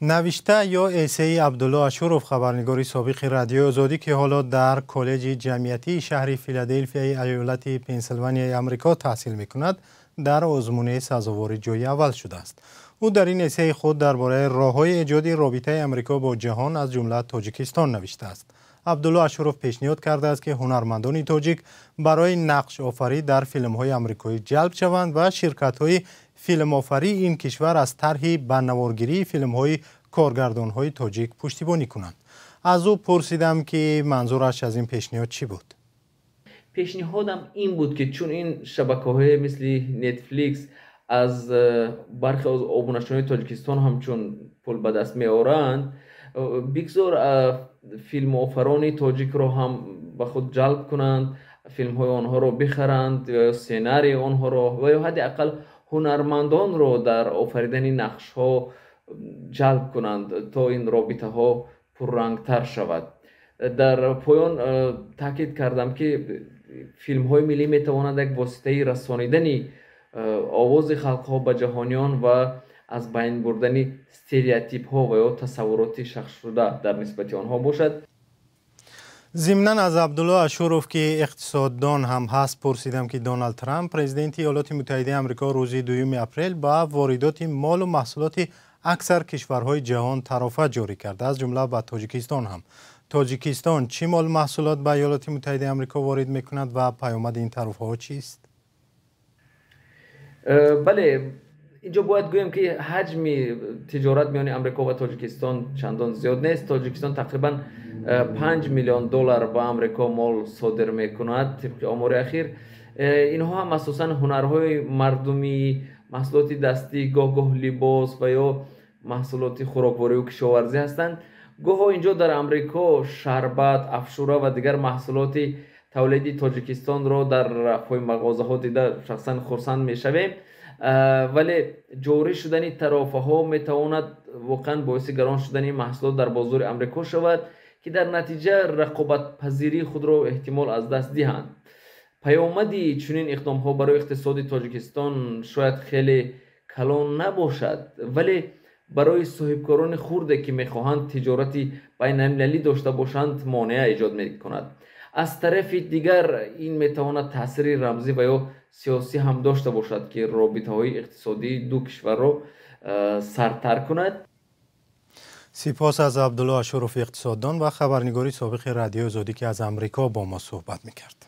Навишта ё эссеи Абдулло Ашуров, хабарнигори собиқи Радиои Озодӣ, ки ҳоло дар коллеҷи ҷамъиятии шаҳри Филаделфияи иёлати Пенсилванияи Амрико таҳсил мекунад, дар озмуни сазовори ҷои аввал шудааст. Ӯ дар ин эссеи худ дар бораи роҳҳои эҷоди робитаи Амрико бо ҷаҳон, аз ҷумла Тоҷикистон, навиштааст. Абдулло Ашуров пешниҳод кардааст, ки ҳунармандони тоҷик барои нақшофарӣ дар филмҳои амрикоӣ ҷалб шаванд ва ширкатҳои филмофарии ин кишвар аз тарҳи ба наворгирии филмҳои коргардонҳои тоҷик пуштибонӣ кунанд. Аз ӯ пурсидам, ки манзураш аз ин пешниҳод чӣ буд. Пешниҳодам ин буд, ки чун ин шабакаҳое мисли Netflix аз бархе аз обунашони Тоҷикистон ҳамчун пул ба даст меоранд, бигзор филмофарони тоҷикро ҳам ба худ ҷалб кунанд, филмҳои онҳоро бихаранд ё сценарии онҳоро ва ё ҳадди ақал ҳунармандонро дар офаридани нақшҳо ҷалб кунанд, то ин робитаҳо пуррангтар шавад. Дар поён таъкид кардам, ки филмҳои миллӣ метавонанд як воситаи расонидани овози халқҳо ба ҷаҳониён ва аз байн бурдани стереотипҳо ва ё тасаввуроти шахсшуда дар нисбати онҳо бошад. Зимнан аз Абдулло Ашуров, ки иқтисоддон ҳам ҳаст, пурсидам, ки Доналд Трамп, президенти Иёлоти Муттаҳидаи Амрико, рӯзи 2 апрел ба воридоти молу маҳсулоти аксар кишварҳои ҷаҳон тарофа ҷорӣ кард, аз ҷумла ба Тоҷикистон ҳам. Тоҷикистон чӣ мол маҳсулот ба Иёлоти Муттаҳидаи Амрико ворид мекунад ва паёмади ин тарофаҳо чист? Бале, инҷо бояд гӯем, ки ҳаҷми тиҷорат миёни Амрико ва Тоҷикистон чандон зиёд нест. Тоҷикистон тақрибан 5 миллион доллар ба Амрико мол содир мекунад, тибқи омори ахир. Инҳо ҳам асосан ҳунарҳои мардумӣ, маҳсулоти дастӣ, гоҳ-гоҳ либос ва ё маҳсулоти хӯрокворию кишоварзӣ ҳастанд. Гоҳо инҷо дар Амрико шарбат, афшура ва дигар маҳсулоти тавлиди Тоҷикистонро дар рафҳои мағозаҳо дида, шахсан хурсанд мешавем. Вале ҷорӣ шудани тарофаҳо метавонад воқеан боиси гарон шудани маҳсулот дар бозори Амрико шавад, ки дар натиҷа рақобатпазирии худро эҳтимол аз даст диҳанд. Паёмади чунин иқдомҳо барои иқтисоди Тоҷикистон шояд хеле калон набошад, вале барои соҳибкорони хурде, ки мехоҳанд тиҷорати байналмилалӣ дошта бошанд, монеа эҷод мекунад. Аз тарафи дигар, ин метавонад таъсири рамзӣ ва ё сиёсӣ ҳам дошта бошад, ки робитаҳои иқтисодии ду кишварро сардтар кунад. Сипос аз Абдулло Ашуров, иқтисоддон ва хабарнигори собиқи Радиои Озодӣ, ки аз Амрико бо мо суҳбат мекард.